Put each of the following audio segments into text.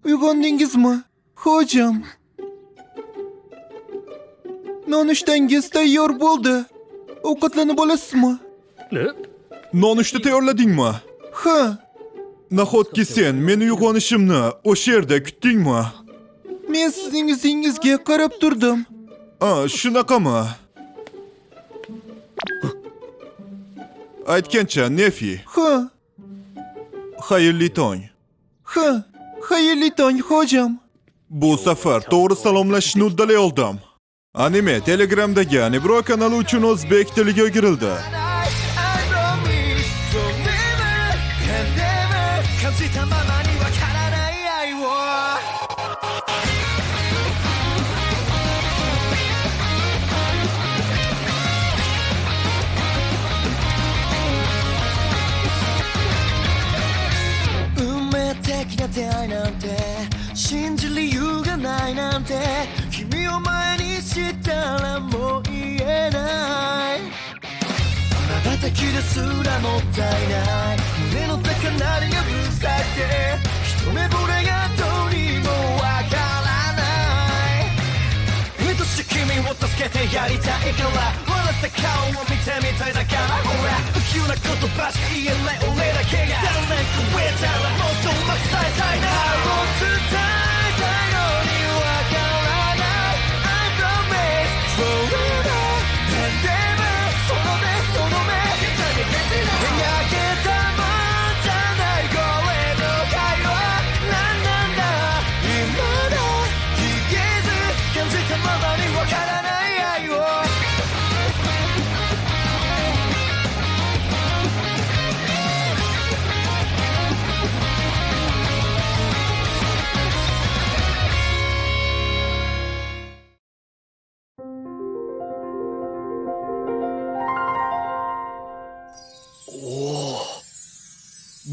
Uyg'ondingizmi, xo'jam? Nonushtangiz tayyor bo'ldi. Ovqatlanib olasizmi? Nonushta tayyorladingmi? Ha, Nahotki sen meni uyg'onishimni o'sha yerda kutdingmi? men sizning yuzingizga qarab turdim. A, shunaqami? Aytgancha, Nefi, Ha, xayrli tong. ha. Xayrli tong, xo'jam. Bu safar to'g'ri salomlashishni uddalay oldim. Anime Telegramdagi Anibro kanali uchun o'zbek tiliga o'girildi. I promise forever and ever 感じたままにわからない愛を運命的な出会いなんて信じる理由がないなんて君を前にしたらもう言えない瞬きですらもったいない胸の高鳴りがうるさくて一目惚れがどうにもわからない愛しい君を助けてやりたいから笑った顔を見てみたいだからほら不器用な言葉しか言えない俺だけが3年超えたらもっとうまく伝えたいな伝えたいのにわからない I promise forever and ever その目その目描けたもんじゃない声の会話何なんだ今だ言えず感じたままにわからない愛を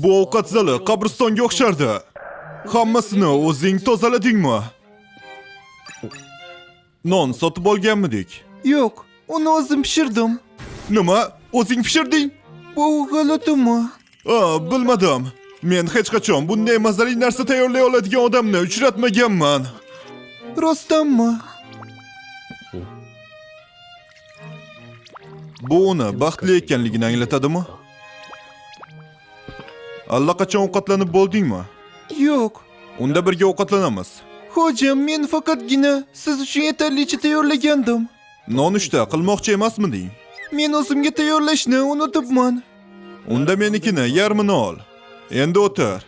Bu ovqat zali qabristonga o'xshardi. Hammasini o'zing tozaladingmi? Non sotib olganmidik? Yo'q, uni o'zim pishirdim. Nima? O'zing pishirding? Bu g'alatimi? A, bilmadim. Men hech qachon bunday mazali narsa tayyorlay oladigan odamni uchratmaganman. Rostdanmi? Bu uni baxtli ekanligini anglatadimi? Allaqachon ovqatlanib bo'ldingmi? Yo'q. Unda birga ovqatlanamiz. Xo'jam, men faqatgina siz uchun yetarlicha tayyorlagandim. Nonushta qilmoqchi emasmiding? Men o'zimga tayyorlashni unutibman. Unda menikini yarmini ol. Endi o'tir.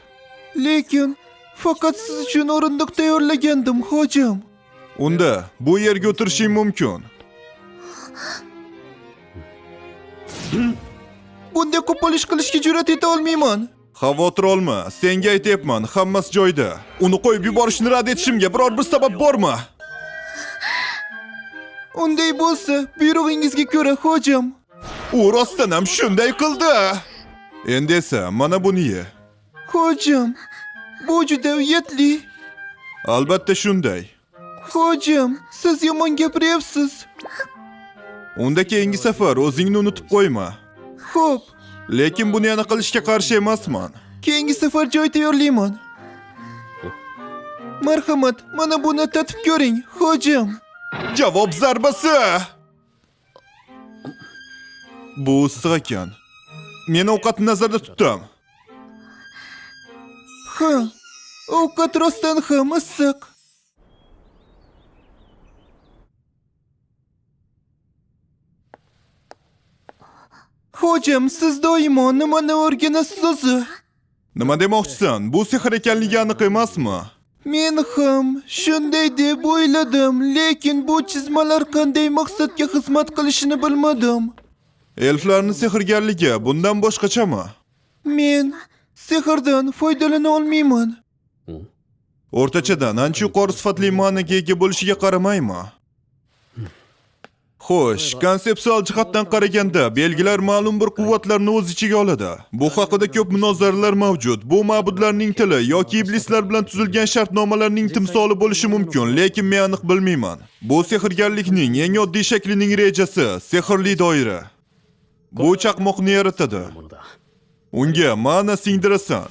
Lekin faqat siz uchun o'rindiq tayyorlagandim, xo'jam. Unda bu yerga o'tirishing mumkin. Bunday qo'pol ish qilishga jur'at eta olmayman. Xavotir olma, senga aytyapman, hammasi joyida. Uni qo'yib yuborishni rad etishimga biror bir sabab bormi? Unday bo'lsa, buyrug'ingizga ko'ra, xo'jam. U rostdan ham shunday qildi. Endi esa mana buni ye. Xo'jam, bu juda uyatli. Albatta shunday. Xo'jam, siz yomon gapiryapsiz. Unda keyingi safar o'zingni unutib qo'yma. Xo'p, Lekin buni yana qilishga qarshi emasman. keyingi safar joy tayyorlayman. Marhamat, mana buni tatib ko'ring, xo'jam. Javob zarbasi! Bu issiq ekan. Men ovqatni nazarda tutdim. Ha, ovqat rostdan ham issiq. Xo'jam, siz doimo nimani o'rganasiz o'zi? Nima demoqchisan? Bu sehr ekanligi aniq emasmi? Men ham shunday deb o'yladim, lekin bu chizmalar qanday maqsadga xizmat qilishini bilmadim. Elflarning sehrgarligi bundan boshqachami? Men sehrdan foydalana olmayman. O'rtachadan ancha yuqori sifatli managa ega bo'lishiga qaramaymi? Xo'sh, konseptual jihatdan qaraganda belgilar ma'lum bir quvvatlarni o'z ichiga oladi. Bu haqida ko'p munozaralar mavjud. Bu ma'budlarning tili yoki iblislar bilan tuzilgan shartnomalarning timsoli bo'lishi mumkin, lekin men aniq bilmayman. Bu sehrgarlikning eng oddiy shaklining rejasi sehrli doira. Bu chaqmoqni yaratadi. Unga ma'na singdirasan.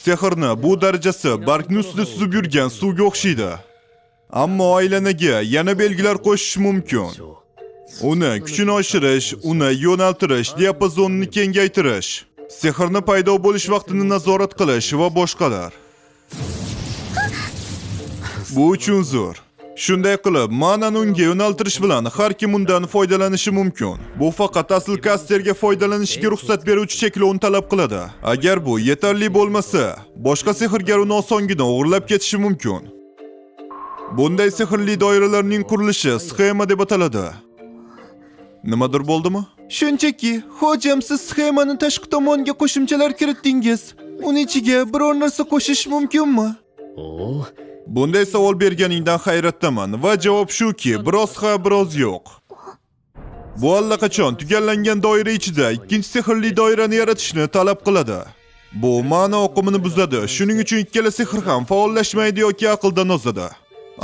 Sehrni bu darajasi bargni ustida suzib yurgan suvga o'xshaydi. Ammo aylanaga yana belgilar qo'shish mumkin. Uni kuchini oshirish, uni yo'naltirish, diapazonini kengaytirish, sehrni paydo bo'lish vaqtini nazorat qilish va boshqalar. Bu uchun zo'r. Shunday qilib, ma'nani unga yo'naltirish bilan har kim undan foydalanishi mumkin. Bu faqat asl kasterga foydalanishga ruxsat beruvchi cheklovni talab qiladi. Agar bu yetarli bo'lmasa, boshqa sehrgar uni osongina o'g'irlab ketishi mumkin. Bunday sehrli doiralarning qurilishi sxema deb ataladi. Nimadir bo'ldimi? Shunchaki, xo'jam, siz sxemani tashqi tomonga qo'shimchalar kiritdingiz. Uni ichiga biror narsa qo'shish mumkinmi? Bunday savol berganingdan hayratdaman va javob shuki, biroz ha, biroz yo'q. Bu allaqachon tugallangan doira ichida ikkinchi sehrli doirani yaratishni talab qiladi. Bu ma'no oqimini buzadi. Shuning uchun ikkala sehr ham faollashmaydi yoki aqldan ozadi.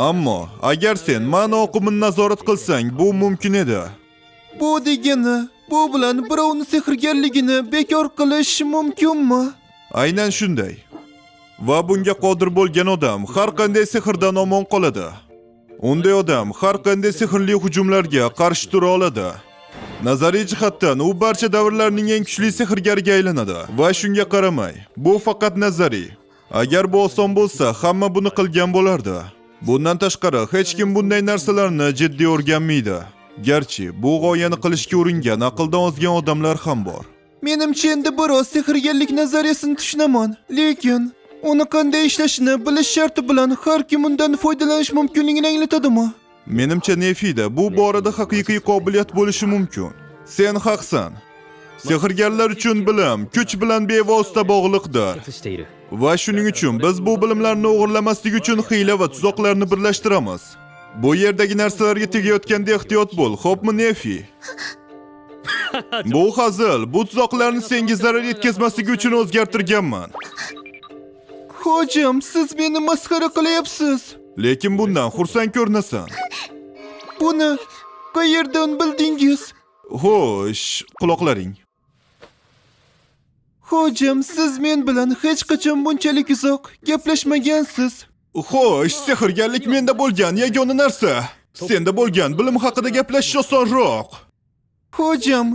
Ammo agar sen ma'no oqimini nazorat qilsang, bu mumkin edi. Bu degani, bu bilan birovni sehrgarligini bekor qilish mumkinmi? Aynan shunday. Va bunga qodir bo'lgan odam har qanday sehrdan omon qoladi. Unday odam har qanday sehrli hujumlarga qarshi tura oladi. Nazariy jihatdan u barcha davrlarning eng kuchli sehrgariga aylanadi va shunga qaramay, bu faqat nazariy. Agar bu oson bo'lsa, hamma buni qilgan bo'lardi. Bundan tashqari, hech kim bunday narsalarni jiddiy o'rganmaydi. Garchi bu g'oyani qilishga uringan aqldan ozgan odamlar ham bor. Menimcha endi biroz sehrgarlik nazariyasini tushunaman, lekin uni qanday ishlashini bilish sharti bilan har kim undan foydalanish mumkinligini anglatadimi? Menimcha Nefida bu borada haqiqiy qobiliyat bo'lishi mumkin. Sen haqsan. Sehrgarlar uchun bilim kuch bilan bevosita bog'liqdir. Va shuning uchun biz bu bilimlarni o'g'irlamaslik uchun hiyla va tuzoqlarni birlashtiramiz. Bu yerdagi narsalarga tegayotganda ehtiyot bo'l, xo'pmi Nefi? Bu hazil, bu tuzoqlarni senga zarar yetkazmasligi uchun o'zgartirganman. Xo'jam, siz meni masxara qilyapsiz. Lekin bundan xursand ko'rinasan. Buni qayerdan bildingiz? Xo'sh, quloqlaring. Xo'jam, siz men bilan hech qachon bunchalik uzoq gaplashmagansiz. Xo'sh, sehrgarlik menda bo'lgan yagona narsa. Senda bo'lgan bilim haqida gaplashish osonroq. Xo'jam,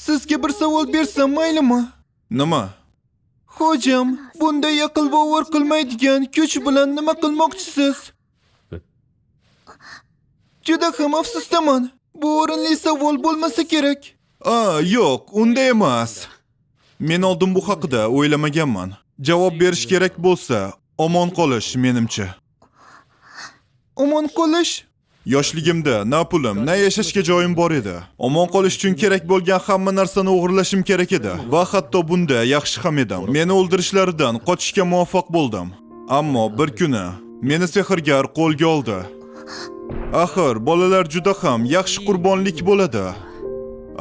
sizga bir savol bersam maylimi? Nima? Xo'jam, bunday aql bovar qilmaydigan kuch bilan nima qilmoqchisiz? Juda ham afsusdaman. Bu o'rinli savol bo'lmasa kerak. Yo'q, unday emas. Men oldin bu haqida o'ylamaganman. Javob berish kerak bo'lsa, omon qolish menimcha. Omon qolish? Yoshligimda na pulim, na yashashga joyim bor edi. Omon qolish uchun kerak bo'lgan hamma narsani o'g'irlashim kerak edi va hatto bunda yaxshi ham edim. Meni o'ldirishlaridan qochishga muvaffaq bo'ldim. Ammo bir kuni meni sehrgar qo'lga oldi. Axir, bolalar juda ham yaxshi qurbonlik bo'ladi.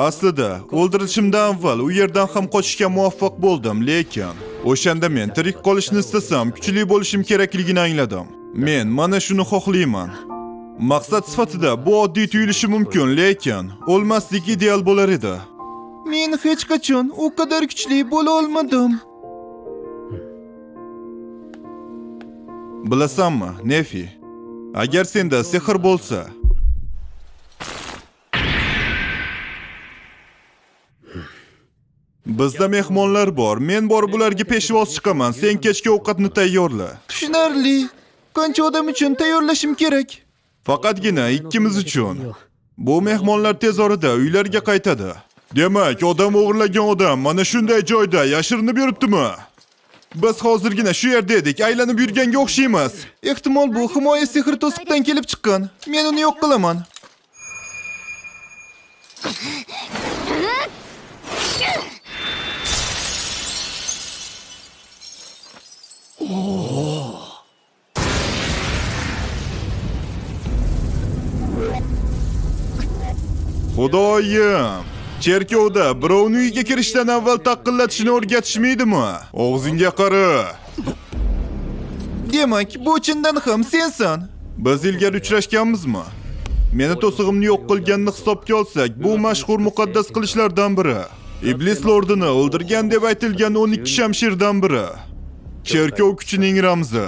Aslida, o'ldirilishimdan avval u yerdan ham qochishga muvaffaq bo'ldim, lekin o'shanda men tirik qolishni istasam, kuchli bo'lishim kerakligini angladim. Men mana shuni xohlayman. Maqsad sifatida bu oddiy tuyulishi mumkin, lekin o'lmaslik ideal bo'lar edi. Men hech qachon u qadar kuchli bo'la olmadim. Bilasanmi, Nefi? Agar senda sehr bo'lsa, bizda mehmonlar bor. Men borib ularga peshvoz chiqaman. Sen kechki ovqatni tayyorla. Tushunarli. Qancha odam uchun tayyorlashim kerak? Faqatgina ikkimiz uchun. Bu mehmonlar tez orada uylariga qaytadi. Demak, odam o'g'irlagan odam mana shunday joyda yashirinib yuribdimi? Biz hozirgina shu yerda edik, aylanib yurganga o'xshaymiz. Ehtimol bu himoya sehr to'siqdan kelib chiqqan. Men uni yo'q qilaman. Xudoyim! Cherkovda birovni uyiga kirishdan avval taqillatishni o'rgatishmaydimi? Og'zingga qara. Demak, bu chindan ham sensan. Biz ilgari uchrashganmizmi? Meni to'sig'imni yo'q qilganini hisobga olsak, bu mashhur muqaddas qilichlardan biri. Iblis lordini o'ldirgan deb aytilgan 12 shamshirdan biri. Cherkov kuchining ramzi.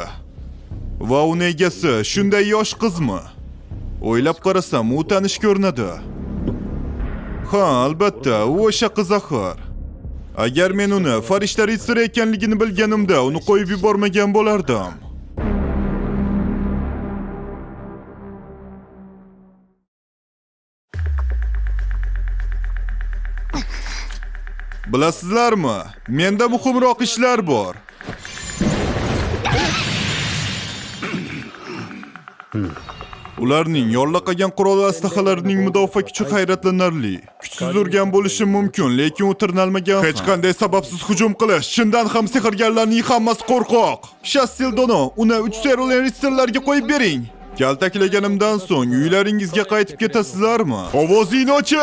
Va uni egasi shunday yosh qizmi? O'ylab qarasam, u tanish ko'rinadi. Ha, albatta, u o'sha qiz axir. Agar men uni farishta ritsari ekanligini bilganimda, uni qo'yib yubormagan bo'lardim. Bilasizlarmi? Menda muhimroq ishlar bor. Ularning yollaqagan qurol aslahalarining mudofaa kuchi hayratlanarli. Kuchsiz urgan bo'lishi mumkin, lekin u tirnalmagan. Hech qanday sababsiz hujum qilish, chindan ham sehrgarlarning hammasi qo'rqoq. Shastildono, uni 3 serul ritsarlarga qo'yib bering. Kaltaklaganimdan so'ng uylaringizga qaytib ketasizlarmi? Ovozingni o'chir!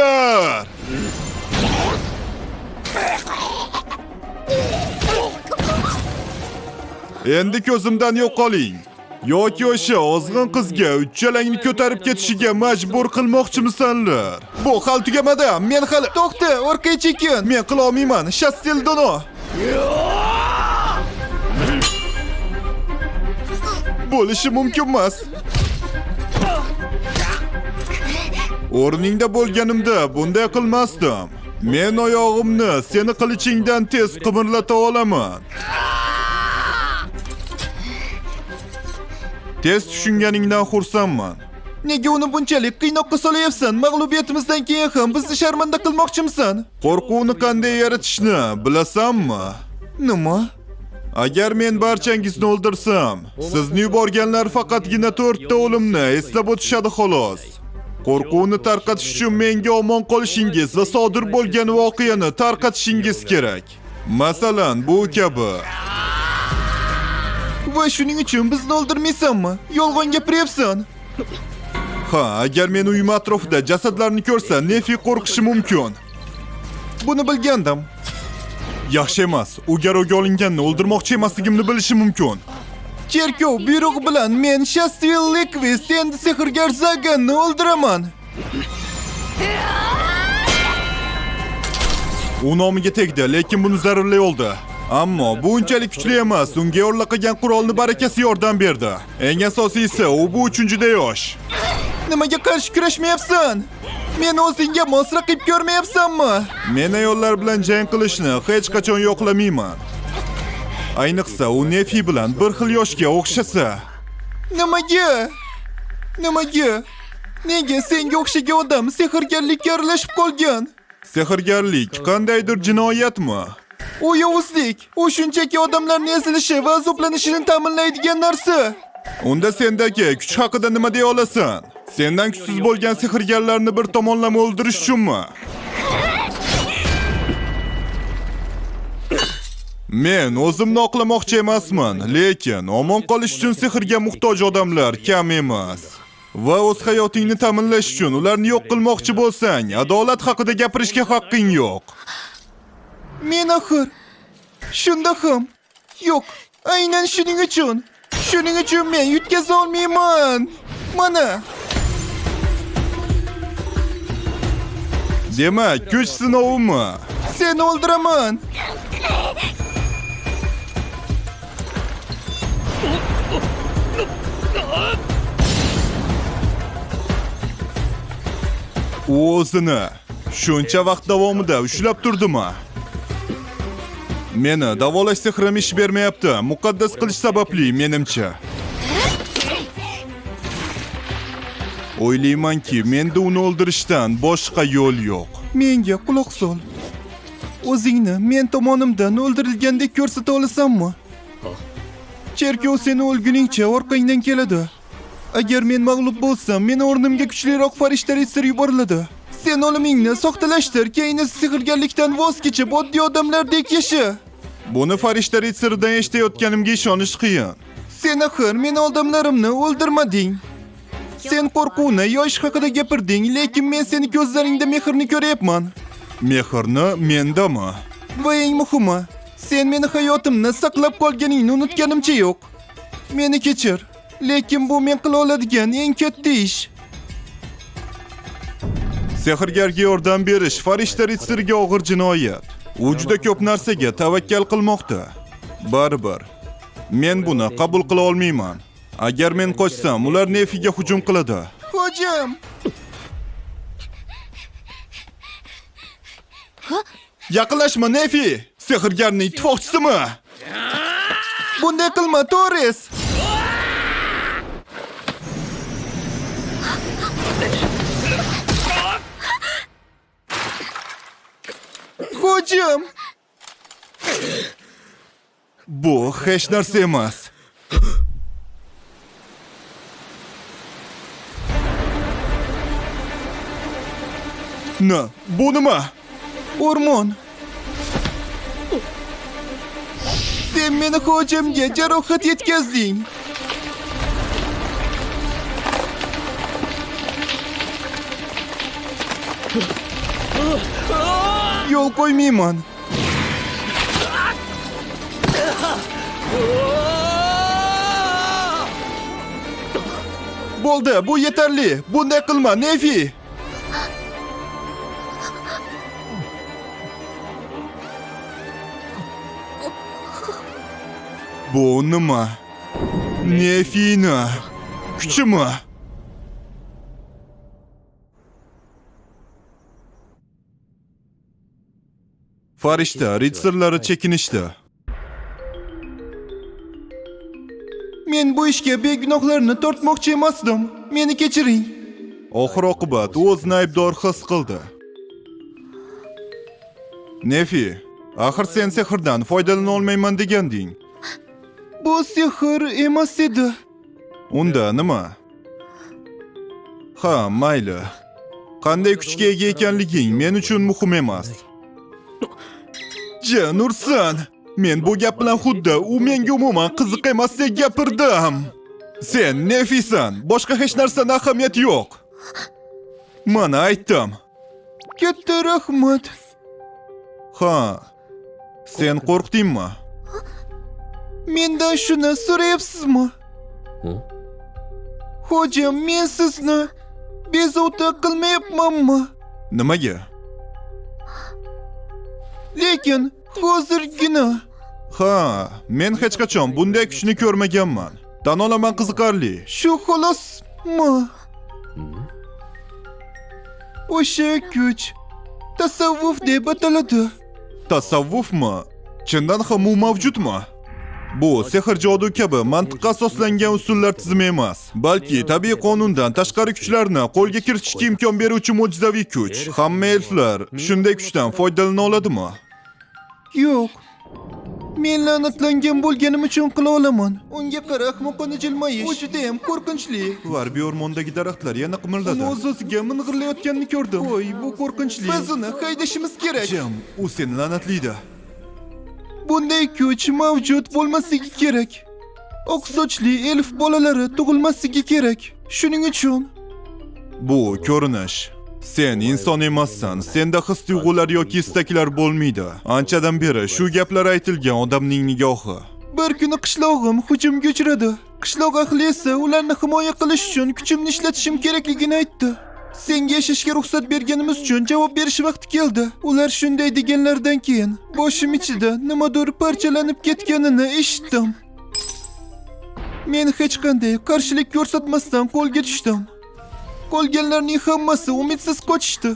Endi ko'zimdan yo'qoling. Yoki o'sha ozg'in qizga uchalangni ko'tarib ketishiga majbur qilmoqchimisanlar? Bu hali tugamadi. Men hali To'xta, orqaga chekin. Men qila olmayman. Shastildono. Bo'lishi mumkin emas. O'rningda bo'lganimda bunday qilmasdim. Men oyog'imni seni qilichingdan tez qimirlata olaman. Tez tushunganingdan xursandman. Nega uni bunchalik qiynoqqa solyapsan? Mag'lubiyatimizdan keyin ham bizni sharmanda qilmoqchimisan? Qo'rquvni qanday yaratishni bilasanmi? Nima? Agar men barchangizni o'ldirsam, sizni yuborganlar faqatgina 4 ta o'limni eslab o'tishadi xolos. Qo'rquvni tarqatish uchun menga omon qolishingiz va sodir bo'lgan voqeani tarqatishingiz kerak. Masalan, bu kabi. Va shuning uchun bizni o'ldirmaysanmi? Yolg'on gapiryapsan. Ha, agar men uyim atrofida jasadlarni ko'rsa, Nefi qo'rqishi mumkin. Buni bilgandim. Yaxshi emas. U garovga olinganni o'ldirmoqchi emasligimni bilishi mumkin. Cherkov buyrug'i bilan men Shastvil Likvist endi sehrgar Zaganni o'ldiraman. U nomiga tegdi, lekin buni zararli oldi. Ammo bu unchalik kuchli emas. Unga yo'llaqagan qurolni barakasi yordam berdi. Eng asosiysi, u bu uchinchida yosh. Nimaga qarshi kurashmayapsan? Meni o'zingga mos raqib ko'rmayapsanmi? Men ayollar bilan jang qilishni hech qachon yo'qlamayman. Ayniqsa u Nefi bilan bir xil yoshga o'xshasa. Nimaga? Nimaga? Nega senga o'xshagan odam sehrgarlikka aralashib qolgan? Sehrgarlik qandaydir jinoyatmi? U yovuzlik. U shunchaki odamlarning ezilishi va azoblanishini ta'minlaydigan narsa. Unda sendagi kuch haqida nima deya olasan? Sendan kuchsiz bo'lgan sehrgarlarni bir tomonlama o'ldirish uchunmi? Men o'zimni oqlamoqchi emasman, lekin omon qolish uchun sehrga muhtoj odamlar kam emas. Va o'z hayotingni ta'minlash uchun ularni yo'q qilmoqchi bo'lsang, adolat haqida gapirishga haqqing yo'q. Men axir shunda ham yo'q, aynan shuning uchun. Shuning uchun men yutkaza olmayman. Mana. Demak, kuch sinovimi? Seni o'ldiraman. U o'zini shuncha vaqt davomida ushlab turdimi? Meni davolash sehrim ish bermayapti. Muqaddas qilish sababli menimcha. O'ylaymanki, menda uni o'ldirishdan boshqa yo'l yo'q. Menga quloq sol. O'zingni men tomonimdan o'ldirilgandek ko'rsata olasanmi? Cherkov seni o'lguningcha orqangdan keladi. Agar men mag'lub bo'lsam, meni o'rnimga kuchliroq farishta ritsar yuboriladi. Sen o'limingni soxtalashtir, keyin esa sehrgarlikdan voz kechib oddiy odamlardek yasha. Buni farishta ritsaridan eshitayotganimga ishonish qiyin. Sen axir meni odamlarimni o'ldirmading. Sen qo'rquvni yosh haqida gapirding, lekin men seni ko'zlaringda mehrni ko'ryapman. Mehrni mendami? Va eng muhimi, sen meni hayotimni saqlab qolganingni unutganimcha yo'q. Meni kechir, lekin bu men qila oladigan eng katta ish. Sehrgarga yordam berish farishta ritsariga og'ir jinoyat. U juda ko'p narsaga tavakkal qilmoqda. Baribir men buni qabul qila olmayman. Agar men qochsam, ular Nefiga hujum qiladi. Xo'jam! Yaqinlashma, Nefi! Sehrgarning ittifoqchisimi? Bunday qilma, Torres! Xo'jam! Bu hech narsa emas. Na, bu nima? O'rmon. Sen meni xo'jamga jarohat yetkazding. Yo'l qo'ymayman. Bo'ldi, bu yetarli. Bunday qilma, Nefi. Bu nima? Nefini kuchimi? Farishta ritsarlari chekinishdi. Men bu ishga begunohlarni tortmoqchi emasdim. Meni kechiring. Oxir oqibat u o'zini aybdor his qildi. Nefi, axir sen sehrdan foydalana olmayman deganding. Bu sehr emas edi. Unda nima? Ha, mayli. Qanday kuchga ega ekanliging men uchun muhim emas. Jin ursin. Men bu gap bilan xuddi u menga umuman qiziq emasdek gapirdim. Sen Nefisan, boshqa hech narsani ahamiyati yo'q. Mana aytdim. Katta rahmat. Ha. Sen qo'rqdingmi? Mendan shuni so'rayapsizmi? Xo'jam, men sizni bezovta qilmayapmanmi? Nimaga? Lekin hozirgina. Ha, men hech qachon bunday kuchni ko'rmaganman. Tan olaman, qiziqarli. Shu xolosmi? O'sha kuch tasavvuf deb ataladi. Tasavvufmi? Chindan ham u mavjudmi? Bu sehr jodu kabi mantiqqa asoslangan usullar tizimi emas, balki tabiiy qonundan tashqari kuchlarni qo'lga kiritishga imkon beruvchi mo'jizaviy kuch. Hamma elflar shunday kuchdan foydalana oladimi? Yo'q. Men la'natlangan bo'lganim uchun qila olaman. Unga qara, ahmoqona jilmayish. U juda ham qo'rqinchli. Varbi o'rmondagi daraxtlar yana qimirladi. Uni o'z-o'ziga ming'irlayotganini ko'rdim. Voy, bu qo'rqinchli. Biz uni haydashimiz kerak. Jim, u seni la'natlaydi. Bunday kuch mavjud bo'lmasligi kerak. Oq sochli elf bolalari tug'ilmasligi kerak. Shuning uchun bu ko'rinish. Sen inson emassan. Senda his tuyg'ular yoki istaklar bo'lmaydi. Anchadan beri shu gaplar aytilgan odamning nigohi. Bir kuni qishlog'im hujumga uchradi. Qishloq ahli esa ularni himoya qilish uchun kuchimni ishlatishim kerakligini aytdi. Senga yashashga ruxsat berganimiz uchun javob berish vaqti keldi. Ular shunday deganlaridan keyin boshim ichida nimadir parchalanib ketganini eshitdim. Men hech qanday qarshilik ko'rsatmasdan qo'lga tushdim. Qolganlarning hammasi umidsiz qochishdi.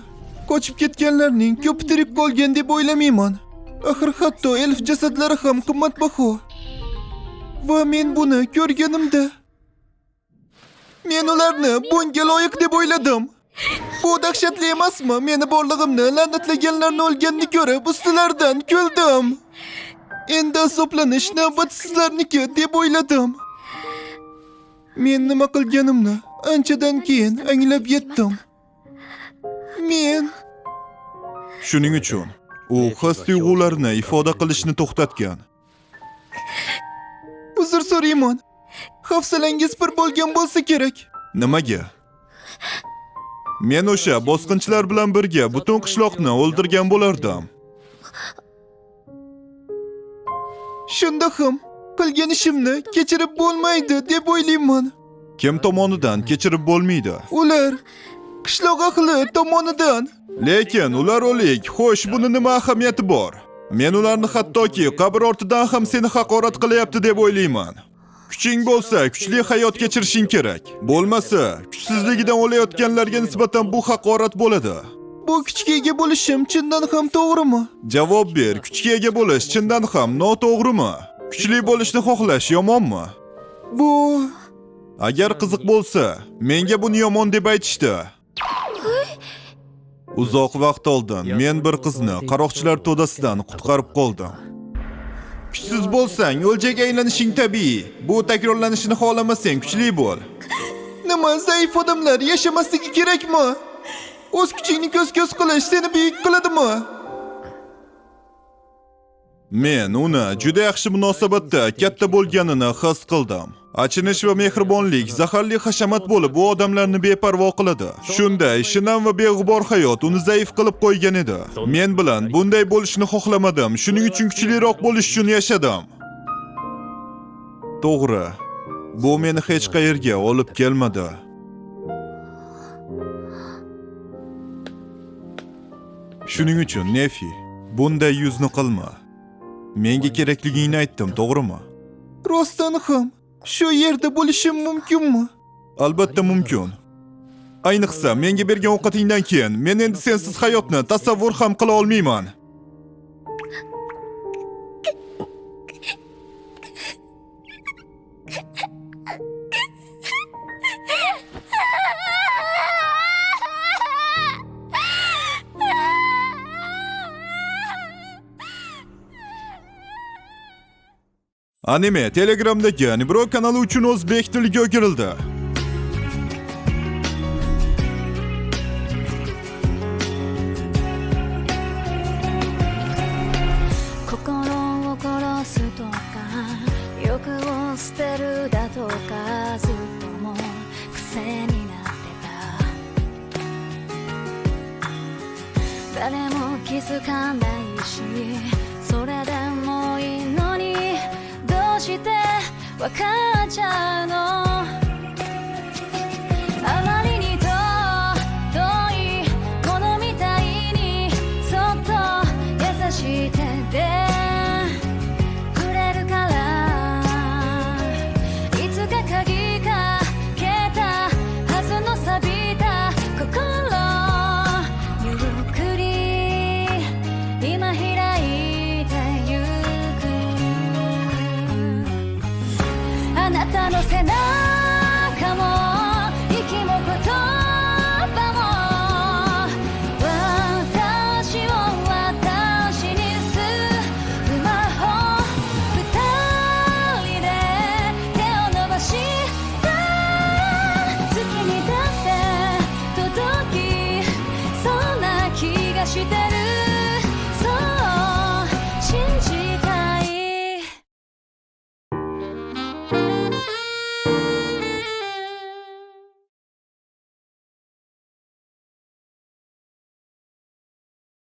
Qochib ketganlarning ko'pi tirik qolgan deb o'ylamayman. Axir hatto elf jasadlari ham qimmatbaho. Va men buni ko'rganimda men ularni bunga loyiq deb o'yladim. Bu dahshatli emasmi? Meni borlig'imni la'natlaganlarni o'lganini ko'rib ustilaridan kuldim. Endi azoblanish navbati sizlarniki deb o'yladim. Men nima qilganimni anchadan keyin anglab yetdim. Men shuning uchun u his tuyg'ularini ifoda qilishni to'xtatgan. Uzr so'rayman. Hafsalangiz pir bo'lgan bo'lsa kerak. Nimaga? Men o'sha bosqinchilar bilan birga butun qishloqni o'ldirgan bo'lardim. Shunda ham qilgan ishimni kechirib bo'lmaydi deb o'ylayman. Kim tomonidan kechirib bo'lmaydi? Ular qishloq ahli tomonidan. Lekin ular o'lik. Xo'sh, buni nima ahamiyati bor? Men ularni hattoki qabr ortidan ham seni haqorat qilyapti deb o'ylayman. Kuching bo'lsa, kuchli hayot kechirishing kerak. Bo'lmasa, kuchsizligidan o'layotganlarga nisbatan bu haqorat bo'ladi. Bu kuchga ega bo'lishim chindan ham to'g'rimi? Javob ber, kuchga ega bo'lish chindan ham noto'g'rimi? Kuchli bo'lishni xohlash yomonmi? Bu Agar qiziq bo'lsa, menga buni yomon deb aytishdi. Uzoq vaqt oldin men bir qizni qaroqchilar to'dasidan qutqarib qoldim. Kuchsiz bo'lsang, o'ljaga aylanishing tabiiy. Bu takrorlanishini xohlamasang, kuchli bo'l. Nima, zaif odamlar yashamasligi kerakmi? O'z kuchingni ko'z-ko'z qilish seni buyuk qiladimi? Men uni juda yaxshi munosabatda katta bo'lganini his qildim. Achinish va mehribonlik zaharli hashamat bo'lib, u odamlarni beparvo qiladi. Shunday shinam va beg'ubor hayot uni zaif qilib qo'ygan edi. Men bilan bunday bo'lishini xohlamadim. Shuning uchun kuchliroq bo'lish uchun yashadim. To'g'ri. Bu meni hech qayerga olib kelmadi. Shuning uchun Nefi, bunday yuzni qilma. Menga kerakligingni aytdim, to'g'rimi? Rostdan ham shu yerda bo'lishim mumkinmi? Albatta mumkin. Ayniqsa menga bergan ovqatingdan keyin men endi sensiz hayotni tasavvur ham qila olmayman. Anime Telegram'dagi Anibro kanali uchun o'zbek tiliga o'girildi. 心を殺すとか欲を捨てるだとかずっともう癖になってた。誰も気づかないしそれでもいいのにどうしてわかっちゃうの。あまりに遠いものみたいにそっと優しい手で触れるから、いつか鍵かけたはずの錆びた心ゆっくり今開いてゆく。あなたの背中